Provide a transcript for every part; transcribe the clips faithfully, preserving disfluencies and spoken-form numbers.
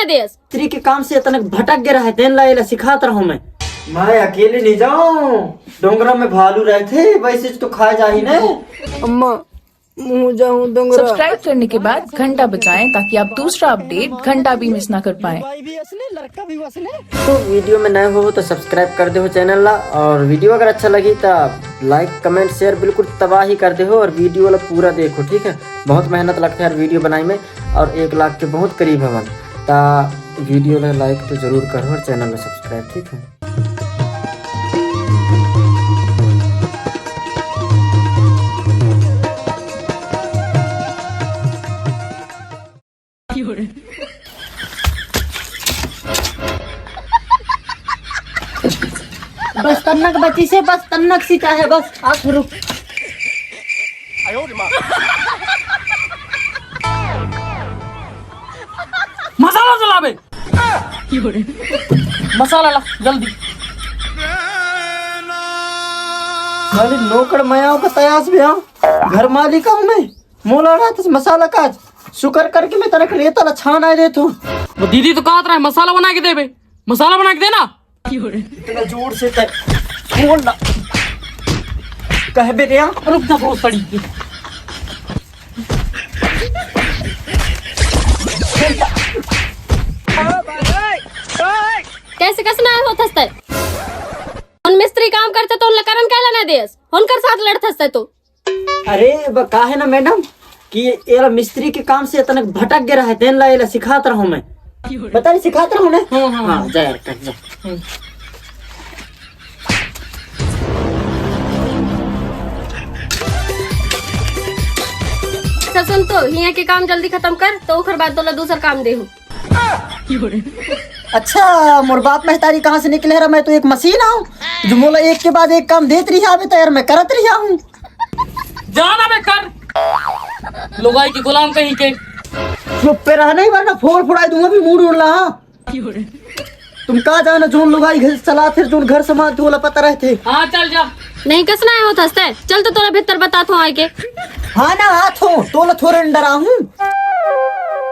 देस। स्त्री के काम से अतनक भटक गे रहे, तेन ला एला सिखात रहूं मैं। मैं अकेले नहीं जाऊं, डोंगरा में भालू रहते, वैसे तो खा जाही ने। अम्मा, मुँह जाऊँ डोंगरा। सब्सक्राइब करने के बाद घंटा बजाएं ताकि आप दूसरा अपडेट घंटा भी मिस ना कर पाएं। तो वीडियो में नए हो तो सब्सक्राइब कर दे हो चैनल ला, और वीडियो अगर अच्छा लगी तो लाइक, कमेंट, शेयर बिल्कुल तबाही कर दे हो, और वीडियो ला पूरा देखो, ठीक है। बहुत मेहनत लगता है यार वीडियो बनाए में, और एक लाख के बहुत करीब है मन। ता वीडियो ला लाइक तो जरूर करो और चैनल ला सब्सक्राइब, ठीक है। बस तन्नक बची से, बस तन्नक सीता है, बस आप रुक। मसाला चला बे। मसाला ला जल्दी। खाली नौकर मैं आऊं का तयास भी आऊं, घर मालिक आऊं मैं। मोला रहा था मसाला काज, शुक्र करके मैं तेरे के रेता ला छान आए देत हूँ। वो दीदी तो कहत रहा है मसाला बना के देबे, मसाला बना के देना। इतना जोर से तय बोल ना। कहबे रे, रुक जा, बहुत सड़ी। कैसे कस ना होत हस तय? उन मिस्त्री काम करते तो उन लकरन कैला ना देस? उनकर साथ लड़त हस तय तो। अरे, ब-, का है ना मैडम कि एला मिस्त्री के काम से अतनक भटक गे रहे, तेन ला एला सिखात रहूं मैं। बता रही, सिखात रहूं ना? हाँ, हाँ, हाँ, हाँ। जा यार, कर, जा। हम्म। अच्छा सुन तो, हियां के काम जल्दी खत्म कर, तो ओकर बाद तोला दूसर काम देहूं। अच्छा, मोर बाप महतारी कहाँ से निकले हरा? मैं तो एक मशीन आऊं, जो मोला एक के बाद एक काम देत रही आवे, तो यार मैं करत रही हूँ। जाना बे कर, लुगाई की गुलाम कहीं के। चुप पे रह, नहीं वरना फोड़ फोड़ाई दूंगा भी मूड उड़ ला। तुम का जाना, जोन लुगाई घर चला, फिर जोन घर संभाल, तोला पता रहते। हाँ, चल जा। नहीं, कस ना होत हस तय? चल तो तोला भीतर बतात हूँ आके। हाँ ना, आत हूँ, तोला थोड़े डरा हूँ।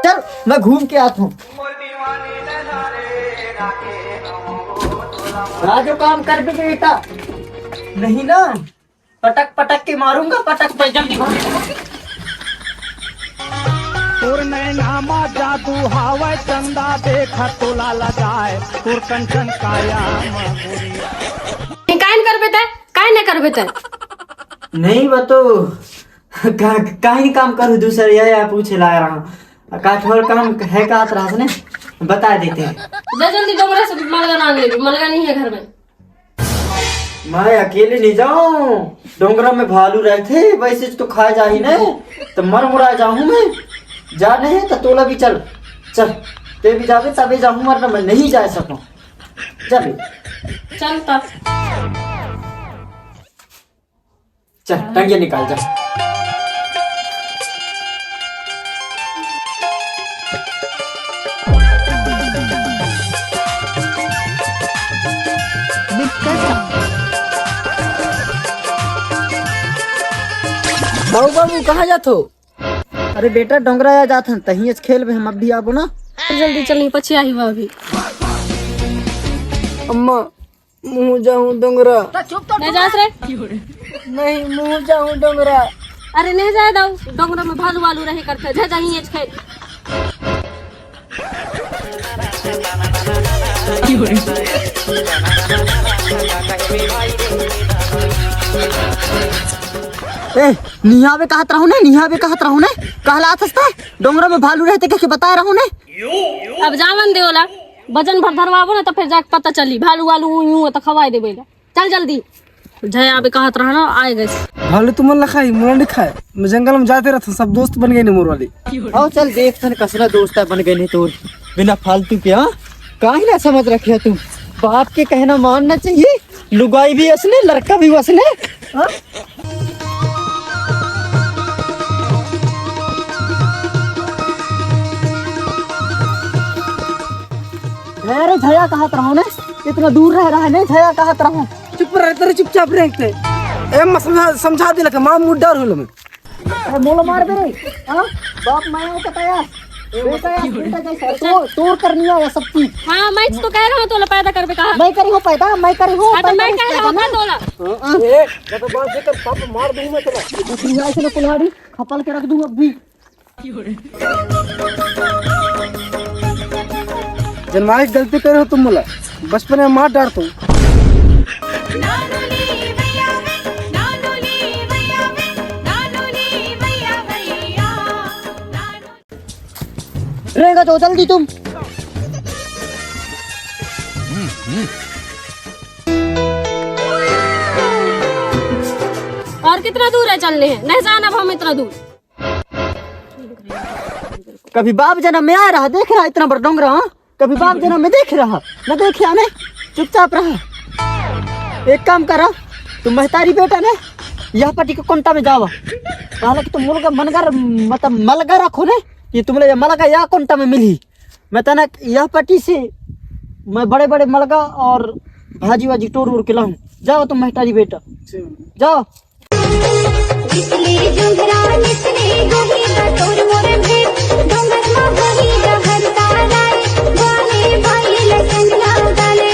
चल, मैं घूम के आत हूँ। राजू, काम कर भी बेटा। नहीं ना, पटक पटक के मारूंगा, पटक पे जल्दी मार। तोर नैना मा जादू हावय, चंदा देख तोला लजाए, तोर कंचन काया मा गोरिया। काहे न करबे तय? काहे न करबे तय? नहीं, वो तो का-, काहे काम करू दूसर, ये, ये पूछे ला रहा हूँ। का ठोर काम है, का हाथ रहा ने? बता देते हैं। जा जल्दी डोंगरा से मलगा नांग ले, मलगा नहीं है घर में। मैं अकेले नहीं जाऊं, डोंगरा में भालू रहते, वैसे तो खा जाही ने, तो मर मुरा जाऊं मैं। जा नहीं तो तोला भी चल, चल, ते भी जावे तबे जाऊं, वरना मैं नहीं जा सकूं। चल। चल तब। चल, टंगिया निकाल, जा। बाबू, बाबू, कहाँ जात हो? अरे बेटा, डोंगरा आ जात हन, तहीं खेलबे हम, अब भी आबो ना। जल्दी चल, नहीं पछिया ही वह अभी। अम्मा, मुँह जाऊँ डोंगरा। तो चुप तो नहीं जास रे। नहीं, मुँह जाऊँ डोंगरा। अरे नहीं जाए दाऊ, डोंगरा में भालू वालू रहे करते, जा, जा, यहीं खेल। ए, निहावे कहत रहूं ने, निहावे कहत रहूं ने, कहला थस्ता, डोंगरा में भालू रहते कह के बताए रहूं ने। अब जावन दे ओला, वजन भर धरवाबो ना, तो फिर जाके पता चली, भालू वालू यूं यूं तो खवाए देबे ला। चल जल्दी। जय आबे कहत रहा ना, आए गए। भालू तुमन ला खाई, मोला नहीं खाए। मैं जंगल में जाते रहता, सब दोस्त बन गए ने मोर वाली। आओ चल देख थन कसना दोस्त है बन गए ने तोर। बिना फालतू के, हाँ? काहे ना समझ रखे हो तुम? बाप के कहना मानना चाहिए। लुगाई भी असने, लड़का भी वसने। हाँ? अरे झया कहत रहो ने, इतना दूर रह रहा है ने, झया कहत रहो। चुप रह, तेरे चुपचाप रहते। ए, मैं समझा, समझा दे लगे, माँ मुँह डर होलो मैं। अरे मोला मार दे रे, हाँ? बाप माया को बताया। बेटा, यार, बेटा, जैसे तोर, तोर करनी है ये सब चीज। हाँ, मैं तो कह रहा हूँ, तोला पैदा करबे कहा। मैं करी हूँ पैदा, मैं करी हूँ हाँ, तो पैदा मैं नहीं कह रहा हूँ, पैदा ना। तोला। हाँ, हाँ। ए, मैं तो बात देकर पाप मार दूंगा मैं तोला। तू ऐसे ना कुल्हाड़ी खपल के रख दूंगा अभी। जन्माइश गलती करे हो तुम मोला, बचपन में मार डार तुम। रहेगा तो जल्दी तुम। और कितना दूर है चलने हैं? नहीं जाना अब हम इतना दूर। कभी बाप जन्म में आया रहा, देख रहा इतना बड़ा डोंगरा, हाँ? कभी बाप जन्म में देख रहा, न देखे आने। चुपचाप रहा। एक काम करा, तुम महतारी बेटा ने यह पट्टी के कोंटा में जावा। हालांकि तुम मुलगा मनगर, मतलब मलगा रखो ने, ये तुमले ये मलगा या कोंटा में मिली। मैं तना यह पट्टी से मैं बड़े बड़े मलगा और भाजी वाजी टोर उर के लाऊं। जाओ तुम महतारी बेटा, जाओ। इसलिए जोगरा निसले गही दा तोर मोर भेद, डोंगर मा गही दा हर ताराए, गाने भाई लसंगला गाने।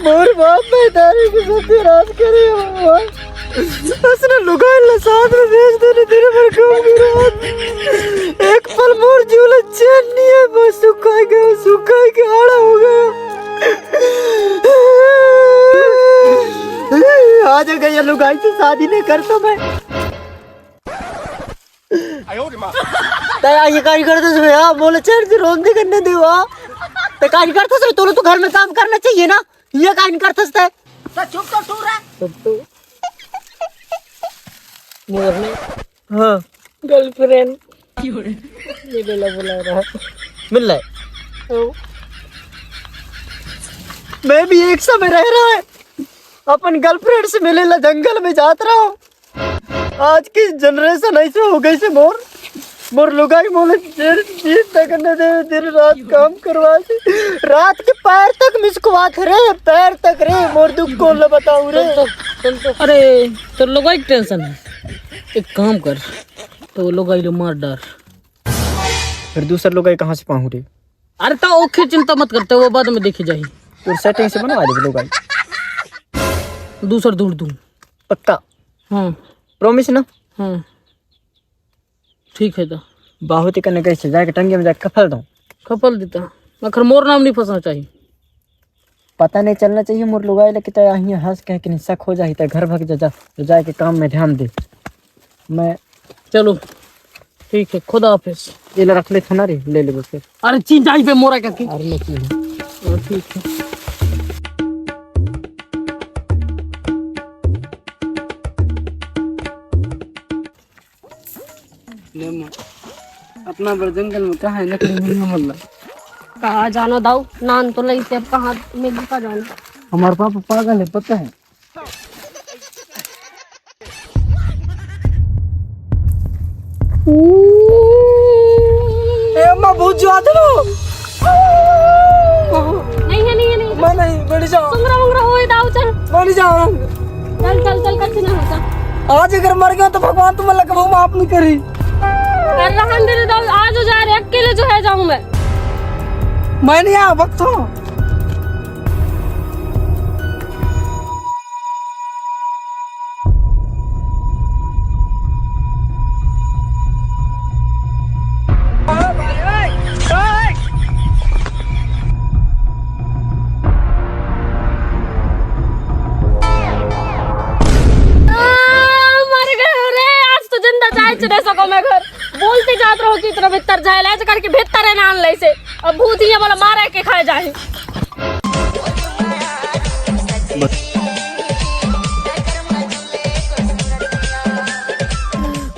मोर बाप महतारी के सत्य राज करे हो। असने लुगाई ला साथ में भेज देने तेरे पर काम करो। एक पल मोर जीव ला चैन नहीं है, बस सुखाई गया, सुखाई के आड़ा हो गया। आज अगर ये लुगाई से शादी नहीं कर तो मैं तै ये काज करथस बे, हाँ? मोला चैन से रोंदे करने दे, हाँ? तै काज करथस बे, तोला तो घर में काम करना चाहिए ना। ये काज करथस तै? तो चुप तो तू रह। तो तू मोर ने हाँ। गर्लफ्रेंड मिले ला बुला रहा। मिल रहा है। ओ। मैं भी एक समय रह रहा है, अपन गर्लफ्रेंड से मिले ला जंगल में जात रहा हूँ। आज की जनरेशन ऐसे हो गई से मोर, मोर लुगाई मोले दिन, दिन तक न दे, दिन रात काम करवा से, रात के पैर तक मिसकवा थे रे, पैर तक रे, मोर दुख कौन ला बताऊं रे। सुन तो, सुन तो। अरे, तो लुगाई के टेंशन है, एक काम कर, तो वो लुगाई लो मार डार, फिर दूसर लुगाई कहाँ से पाऊं रे? अरे, तो ओके, चिंता मत करते, वो बाद में देखी जाही। तो सेटिंग से बनवा दे लुगाई। दूसर ढूंढ दूं। पक्का? हाँ। प्रॉमिस ना? हाँ। ठीक है तो। बाहुती कने कैसे जाके टंगे में जाके खफल दूं? खफल देता। मगर मोर नाम नहीं फंसना चाहिए। पता नहीं चलना चाहिए मोर लुगाई लगे तो यहीं हंस कह के शक हो जाही तो घर भाग जा, जा, तो जाके काम में ध्यान दे। मैं चलो, ठीक है, खुदा हाफिज। ये ला रख ले थाना रे, ले लेबो फिर। अरे चीन जाई पे मोरा करके। अरे ले चीन। हाँ, ठीक है। ले माँ, अपना बड़ जंगल में कहाँ है लकड़ी मिलने वाला? कहाँ जानो दाऊ, नान तो लई से अब कहाँ मिली का जानो। हमारे पापा पागल है, पता है। ए अम्मा, भूत जो आते ना। नहीं है, नहीं है, नहीं है। मैं नहीं, बड़ी जाओ। सुंगरा मुंगरा होए दाऊ, चल। बड़ी जाओ। चल, चल, चल, कच्चे ना होता। आज अगर मर गया तो भगवान तुम अल्लाह कबू माफ नहीं करी। अरे रहन दे रे दाऊ, आज जा रहे, अकेले जो है जाऊं मैं। मैं नहीं आया, वक्त हो। आ, मर गए रे, आज तो जिंदा जाए च नहीं सको मैं घर। बोलते जात रहो कि इतना भीतर जाए, लाज करके भीतर है नान ले से। अब भूत ही है बोला मारे के खाए जाए।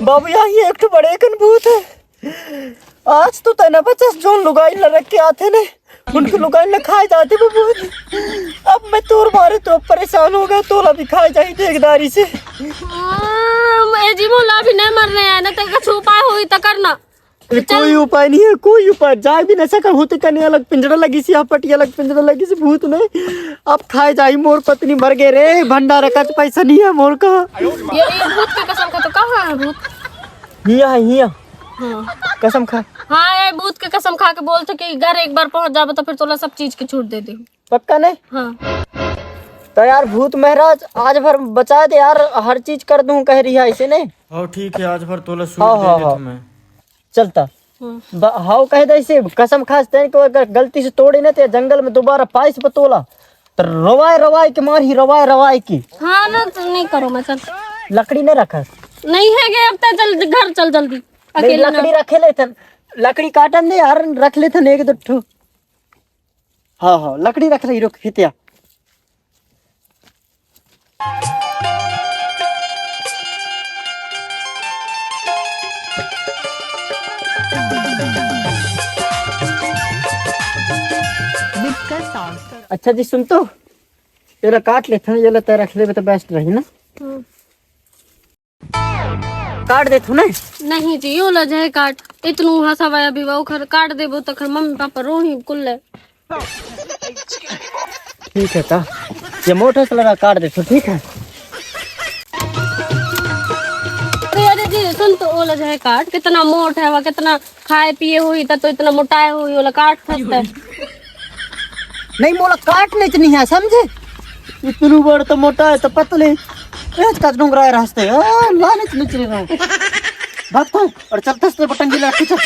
बाबू, यहाँ ये एक ठो बड़े कन भूत है। आज तो तना बचस जोन लुगाई ला रख के आथे ने, उनके लुगाई ला खाए जाते वो भूत। अब मैं तोर मारे तो परेशान हो गया, तोला भी खाए जाई देखदारी से। हाँ, मैं जी मोला भी नहीं मरने आया ना, तेरे का छुपा हुई तो करना। अरे, चल। कोई उपाय नहीं है, कोई उपाय। जाय भी नहीं सका, भूत कने अलग पिंजरा लगी सी, यहाँ पटी अलग पिंजरा लगी सी, भूत नहीं। अब खाए जाही, मोर पत्नी मर गए रे, भंडारा का तो पैसा नहीं है मोर का। ये, ये भूत के कसम खा, तो कहाँ है भूत? हिया है, हिया। हाँ। कसम खा। हाँ, ये भूत के कसम खा के बोलते कि घर एक बार पहुंच जाबो तो फिर तोला सब चीज की छूट दे दे। पक्का नहीं? हाँ। तो यार भूत महाराज, आज भर बचा दे यार, हर चीज कर दूं कह रही है ऐसे नहीं। हाँ, ठीक है, आज भर तोला सूट हाँ, दे हाँ, दे हाँ। तुम्हें। चलता। हाँ। ब-, हाव कह दे ऐसे, कसम खास तें को अगर गलती से तोड़े ना ते जंगल में दोबारा पाइस बतोला, तो रवाय रवाय के मार ही, रवाय रवाय की। हाँ ना, तो नहीं करो मैं, चल। लकड़ी नहीं रखा। नहीं है गए, अब तो चल, घर चल जल्दी। नहीं, अकेले ना। लकड़ी रखे ले थन, लकड़ी काटन दे यार, रख ले थन एक दो ठो। हाँ, हाँ, लकड़ी रख रही, रुक, हितिया। अच्छा जी, सुन तो, ये ला काट लेथन, ये ला तय रख लेबे तो बेस्ट रही ना। हम्म। काट देथू ना। नहीं जी, यो ला जाए काट। इतनू हंसावा अभी वो खर काट देबो तो खर मम्मी पापा रोही कुल ले। ठीक है ता, ये मोटा सा लगा काट देथू, ठीक है। अरे, अरे जी, सुन तो, ओला जाए काट, कितना मोट है वह, कितना खाए पिए हुई था तो इतना मोटाए हुई, ओला काट सकता है। नहीं, मोला काट नहीं इतनी है, समझे? इतनू बड़ तो मोटा है तो पतले। ए, आज का डोंगरा है रास्ते। आ, लाने तो निचले रहो। भागता हूँ और चलता हूँ बटन गिला, चल।